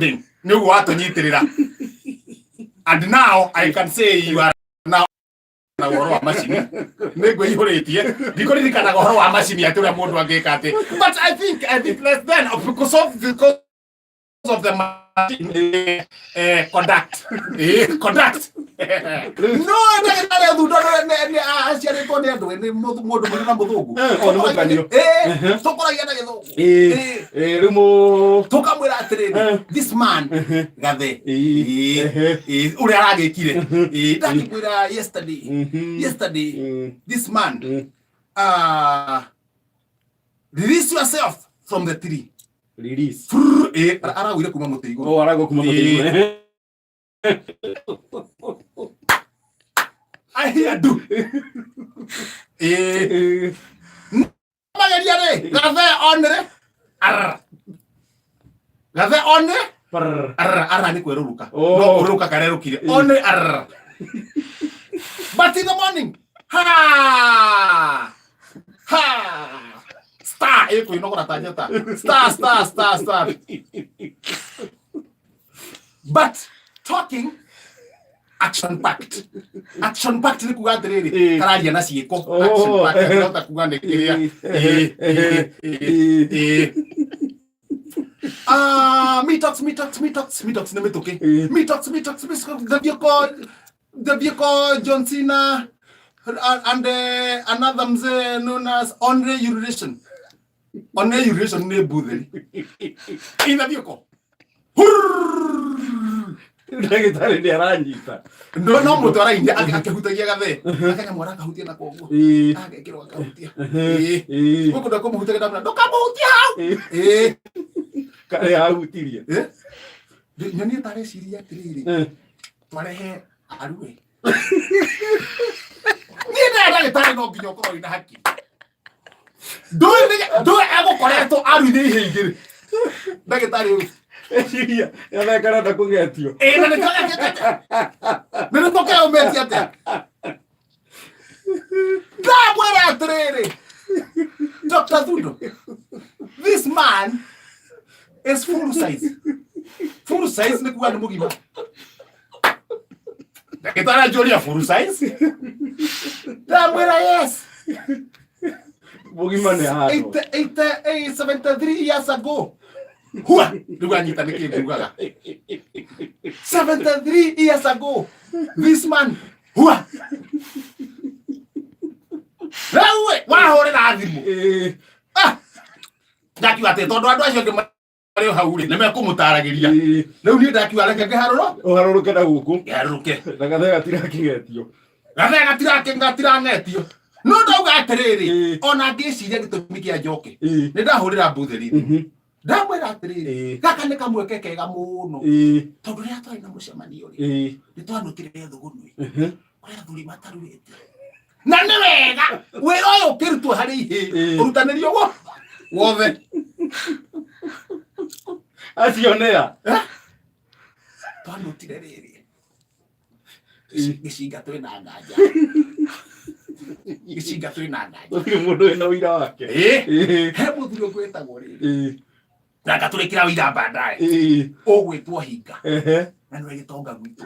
Nĩ ũguo watũnyitĩrĩra, and now I can say you are now na ũhoro wa macini nĩ ngwĩihũrĩtie ndikũririkanaga ũhoro wa macini atĩ ũrĩa mũndũ angĩka atĩ, but I think less than because of the machine, conduct, conduct no ndagĩtarĩ Thundo nĩ aciarĩtwo nĩ andũ nĩ mũndũ mũrĩ na mũthũngũ. O nĩ mũkanio. Tũkũragia na gĩthũngũ. Rĩu mũ Tũkamwĩra atĩrĩrĩ, this man gathe, ũrĩa aragĩkire. Ndakĩkwĩra yesterday, yesterday, this man, release yourself from the tree. Release. Frrr, aragũire kuma mũtĩ igũrũ. O aragwo kuma mũtĩ igũrũ. I hear do mageria rĩ gathe onere arr gathe one Prrr. Arr arr nĩ kwerũrũka. Oh. No kwerũrũka karerũkire one arr, but in the morning, ha ha, star ĩkwĩnogora ta njata, star star star star, but talking action packed. Action packed nĩ kuga atĩrĩrĩ, kararia na ciĩko. Oh. Action packed ndĩrahota kuga nĩ kĩrĩa. Ah, me talks, me talks, me talks, me talks nĩ mĩtũkĩ. Me talks, me talks, me talks, the vehicle, the vehicle, John Cena and another mzee known as Andre Urination. Andre Urination nĩ mbuthĩri in the vehicle. Ndagĩtarĩ nĩ aranyita. No no mũndũ arainia akĩhutagia gathe akanyamũ arakahutia na koguo agekĩrwo akahutia. Gũkũ ndakũmũhutagia, ndamwĩra ndũkamũhutie hau. Karĩa ahutirie. Nyonie tareciria atĩrĩrĩ, twarehe arue niĩ ndĩra ndagĩtarĩ no nginya ũkorwo wĩna hakiri. Ndũĩ ndũĩ egũkoretwo aruithia ihe igĩrĩ ndagĩtarĩ ũyũ. Eciria yatheka arenda kũgetio. Ĩĩ, na nĩkĩo ekĩte nĩ nĩkĩo kĩaumetie atĩa. Ndamwĩra atĩrĩrĩ, Dr. Thundo, this man is full size. Full size nĩ kuga nĩ mũgima. Ndagĩtarĩ anjũria, "Full size?" Ndamwĩra, "Yes." Mũgima nĩ handũ. 80 80 73 years ago. Hua rĩu anyita nĩ kĩ ngiugaga 73 years ago this man hua. Rĩu ĩ, wahũrĩra thimũ. Ah, ndakiuga atĩ tondũ andũ acio angĩ marĩ o hau rĩ nĩ mekũmũtaragĩria. Rĩu niĩ ndakiuga reke ngĩharũro Ũharũrũke na gũkũ. Ngĩharũrũke. Na gathe gatirakĩgetio. Gathe gatirangetio, no ndauga atĩrĩrĩ, ona ngĩciria gĩtũmi kĩa njoke, nĩ ndahũrĩra mbuthĩri thimũ, ndamwĩra atĩrĩrĩ, gaka nĩ kamweke kega mũno, tondũ rĩrĩa twarĩ na mũcemanio rĩ, nĩ twanũkire thũgũnui kũrĩ athuri mataruĩte, na nĩ wega wĩra ũyũ ũkĩrutwo harĩ ihĩ ũrutanĩrio wo wothe. Acio nĩa? Twanũtire rĩrĩ gĩcinga twĩna nganja, gĩcinga twĩna nganja. Gũtirĩ mũndũ wĩna ũira wake. He mũthuri ũngĩ wĩtagwo rĩrĩ na ngatũrĩkĩra ũira baadaye, ũgwĩtwo hinga, na nĩwe gĩtonga gwitũ,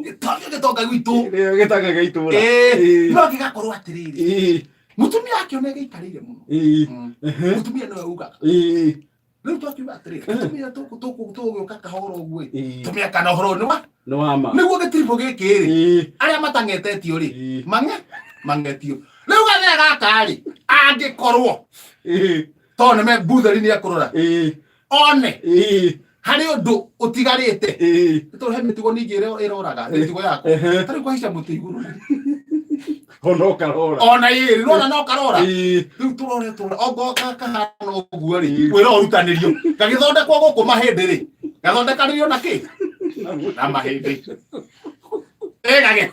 gĩtonga gĩtonga gwitũ. Rĩrĩa gĩtanga gĩa itũũra. No gĩgakorwo atĩrĩrĩ, mũtumia akĩona gĩikarĩire mũno. Mũtumia nĩwe ugaga. Rĩu twakiuga atĩrĩrĩ, tũmia tũgũka kahora ũguo ĩ, tũmia kana ũhoro ũyũ nĩ wa Nĩ wa ma. Nĩguo gĩtiribũ gĩkĩ rĩ, arĩa matang'etetio rĩ, mang'e mang'etio. Rĩu gathee gaka rĩ, angĩkorwo tondũ nĩme mbutheri nĩ ekũrora one harĩ ũndũ ũtigarĩte, tondũ he mĩtugo ningĩ ĩrĩa ĩroraga mĩtugo yaku. Tarĩu kũhaica mũtĩ igũrũ rĩ, Ona ũkarora. Ona ĩrĩ nona no karora. Rĩu tũrore tũrore ongo kahana ũguo rĩ, wĩra ũrutanĩrio gagĩthondekwo gũkũ mahĩndĩ rĩ, gathondekanĩrio na kĩ na mahĩndĩ. Ĩ, gagĩ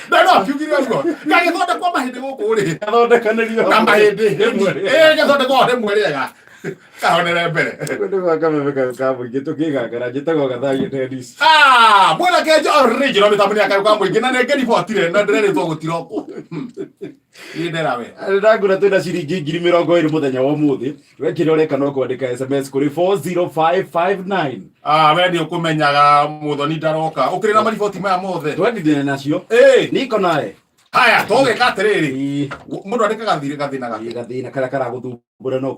no no kiugire ũguo gagĩthondekwo mahĩndĩ gũkũ rĩ. Gathondekanĩrio na mahĩndĩ. Rĩmwe. Ĩ, gathondekwo rĩmwe rĩega. Kahonere mbere. Nĩ gwa kameme kayũ ka mũingĩ tũkĩgangara njĩtagwo Gathaiya Dennis. Ah, mwanake original mĩtambo nĩ akayũ ka mũingĩ na nĩ ngĩribotire na ndĩrerĩtwo gũtirokwo. Niĩ ndera we. Ndangura twĩna ciringi 20,000 mũthenya wa ũmũthĩ. We kĩrĩa ũreka no kwandĩka SMS kũrĩ 40559. Ah, we nĩ ũkũmenyaga mũthoni ndaroka. Ũkĩrĩ na mariboti maya mothe. Twendithia nacio. Ĩĩ. Niko naye. Haya, tũgĩka atĩrĩrĩ. Ĩĩ. Mũndũ andĩkaga thirĩ gathĩna gake. Gathĩna karĩa karagũthumbũra no